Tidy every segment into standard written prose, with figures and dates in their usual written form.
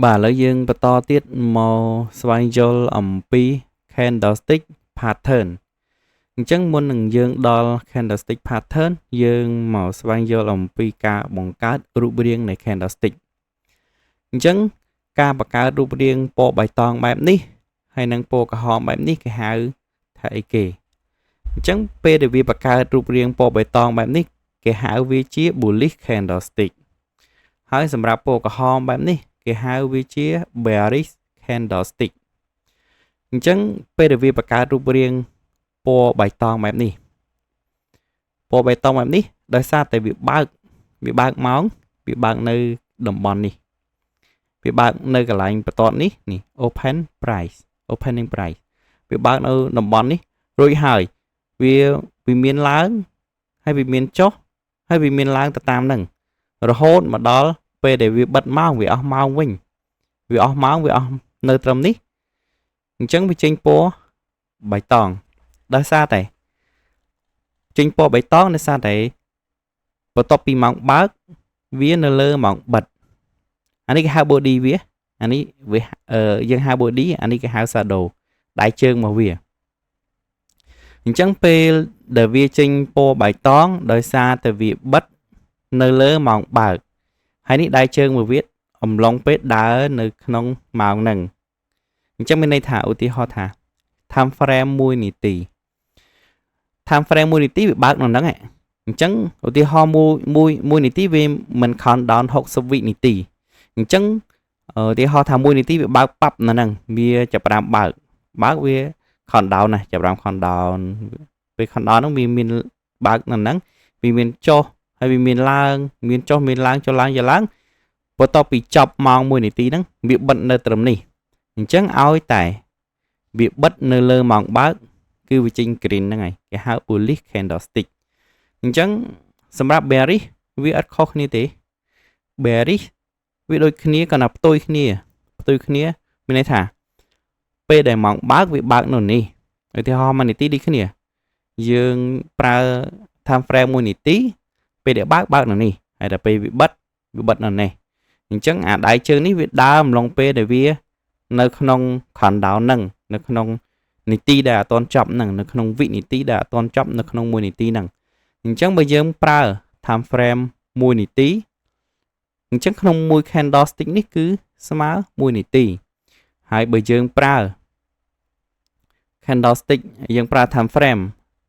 បាទឥឡូវយើងបន្តទៀតមកស្វែងយល់អំពី candlestick pattern។ អញ្ចឹងមុននឹងយើងដល់ candlestick pattern យើងមកស្វែងយល់អំពីការបង្កើតរូបរាងនៃ candlestick។ អញ្ចឹងការបង្កើតរូបរាងពណ៌បៃតងបែបនេះហើយនិងពណ៌ក្រហមបែបនេះគេហៅថាអីគេ?អញ្ចឹងពេលដែលវាបង្កើតរូបរាងពណ៌បៃតងបែបនេះគេហៅវាជា bullish candlestick ហើយសម្រាប់ពណ៌ក្រហមបែបនេះគេហៅវាជា bearish candlestick។ អញ្ចឹងពេលដែលវាបង្កើតរូបរាងពណ៌បៃតងបែបនេះពណ៌បៃតងបែបនេះដោយសារតែវាបើកម៉ោងវាបើកនៅតំបន់នេះវាបើកនៅកន្លែងបន្ទាត់នេះនេះ open price opening price វាបើកនៅតំបន់នេះរួចហើយវាវាមានឡើងហើយវាមានចុះហើយវាមានឡើងទៅតាមនឹងរហូតមកដល់ពេលដែលវាបិទម៉ោងវាអស់ម៉ោងវិញវាអស់ម៉ោងវាអស់នៅត្រឹមនេះអញ្ចឹងវាចេញពណ៌បៃតងដោយសារតែចេញពណ៌បៃតងដោយសារតែបន្ទាប់ពីម៉ោងបើកវានៅលើម៉ោងបិទអានេះគេហៅ body វាអានេះវាយើងហៅ body អានេះគេហៅ shadow ដៃជើងមកវា។អញ្ចឹងពេលដែលវាចេញពណ៌បៃតងដោយសារតែវាបិទនៅលើម៉ោងបើកហើយនេះដៃជើងមួយវាអំឡុងពេលដើរនៅក្នុងម៉ោងហ្នឹងអញ្ចឹងមានន័យថាឧទាហរណ៍ថា time frame 1នាទី time frame 1នាទីវាបើកនៅហ្នឹងអញ្ចឹងឧទាហរណ៍មួយមួយ1នាទីវាមិន count down 60វិនាទីអញ្ចឹងឧទាហរណ៍ថា1នាទីវាបើកប៉ាប់នៅហ្នឹងវាចាប់ផ្ដើមបើកបើកវា count down ណាចាប់ផ្ដើម count down ពេល count down ហ្នឹងវាមានបើកនៅហ្នឹងវាមានចុះហើយវាមានឡើងមានចុះមានឡើងចុះឡើងចុះឡើងបន្ទាប់ពីចប់ម៉ោង1នាទីហ្នឹងវាបិទនៅត្រឹមនេះអញ្ចឹងឲ្យតែវាបិទនៅលើម៉ោងបើកគឺវាចេញ green ហ្នឹងហើយគេហៅ bullish candlestick។ អញ្ចឹងសម្រាប់ bearish វាអត់ខុសគ្នាទេ bearish វាដូចគ្នាគ្រាន់តែផ្ទុយគ្នាផ្ទុយគ្នាមានន័យថាពេលដែលម៉ោងបើកវាបើកនៅនេះឧទាហរណ៍1នាទីដូចគ្នាយើងប្រើ time frame 1នាទីពេលដែលបើកបើកនៅនេះហើយដល់ពេលវាបិទវាបិទនៅនេះអញ្ចឹងអាដៃជើងនេះវាដើរអំឡុងពេលដែលវានៅក្នុង countdown ហ្នឹងនៅក្នុងនាទីដែលអត់ទាន់ចប់ហ្នឹងនៅក្នុងវិនាទីដែលអត់ទាន់ចប់នៅក្នុង1នាទីហ្នឹងអញ្ចឹងបើយើងប្រើ time frame 1នាទីអញ្ចឹងក្នុងមួយ candlestick នេះគឺស្មើ1នាទីហើយបើយើងប្រើ candlestick យើងប្រើ time frame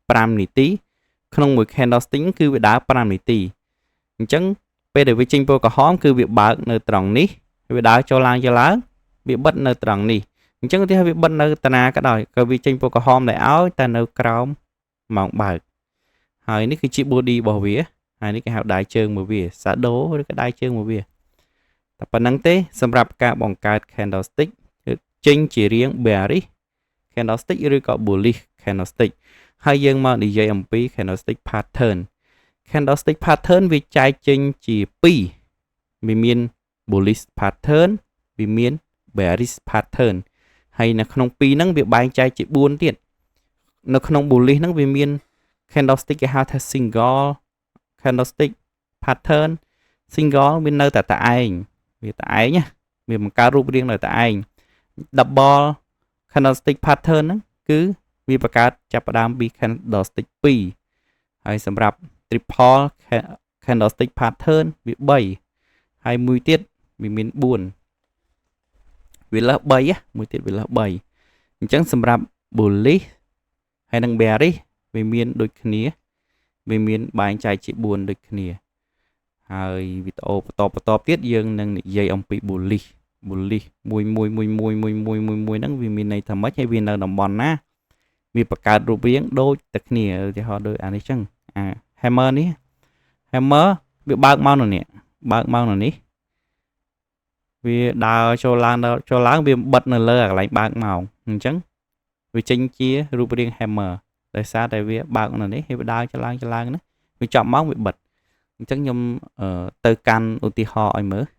5នាទីក្នុងមួយ candlestick គឺវាដើរ5នាទីអញ្ចឹងពេលដែលវាចេញពណ៌ក្រហមគឺវាបើកនៅត្រង់នេះវាដើរចូលឡើងចូលឡើងវាបិទនៅត្រង់នេះអញ្ចឹងឧទាហរណ៍វាបិទនៅតាណាក៏ដោយក៏វាចេញពណ៌ក្រហមដែរឲ្យតែនៅក្រោមម៉ោងបើកហើយនេះគឺជា body របស់វាហើយនេះគេហៅដៃជើងមួយវា shadow ឬក៏ដៃជើងមួយវាតែប៉ុណ្ណឹងទេសម្រាប់ការបង្កើត candlestick ចេញជារាង bearish candlestick ឬក៏ bullish candlestick។ ហើយយើងមកនិយាយអំពី candlestick pattern។ Candlestick pattern វាចែកចេញជា2វាមាន bullish pattern វាមាន bearish pattern ហើយនៅក្នុងពីរហ្នឹងវាបែងចែកជា4ទៀតនៅក្នុង bullish ហ្នឹងវាមាន candlestick គេហៅថា single candlestick pattern។ Single វានៅតែតែឯងវាតែឯងណាវាបង្កើតរូបរាងនៅតែឯង double candlestick pattern ហ្នឹងគឺវាបង្កើតចាប់ផ្ដើមពី candlestick 2ហើយសម្រាប់ triple candlestick pattern វា3ហើយមួយទៀតវាមាន4វាលើស3មួយទៀតវាលើស3អញ្ចឹងសម្រាប់ bullish ហើយនិង bearish វាមានដូចគ្នាវាមានបែងចែកជា4ដូចគ្នាហើយវីដេអូបន្តបន្តទៀតយើងនឹងនិយាយអំពី bullish bullish មួយមួយមួយមួយមួយមួយមួយមួយហ្នឹងវាមានន័យថាម៉េចហើយវានៅតំបន់ណាវាបង្កើតរូបរាងដូចតែគ្នាឧទាហរណ៍ដូចអានេះចឹងអា hammer នេះ hammer វាបើកមកនៅនេះបើកមកនៅនេះវាដើរចូលឡើងចូលឡើងវាបិទនៅលើកន្លែងបើកមកអញ្ចឹងវាចេញជារូបរាង hammer ដោយសារតែវាបើកនៅនេះហើយវាដើរចូលឡើងចូលឡើងណាវាចប់មកវាបិទអញ្ចឹងខ្ញុំទៅកាន់ឧទាហរណ៍ឲ្យមើល។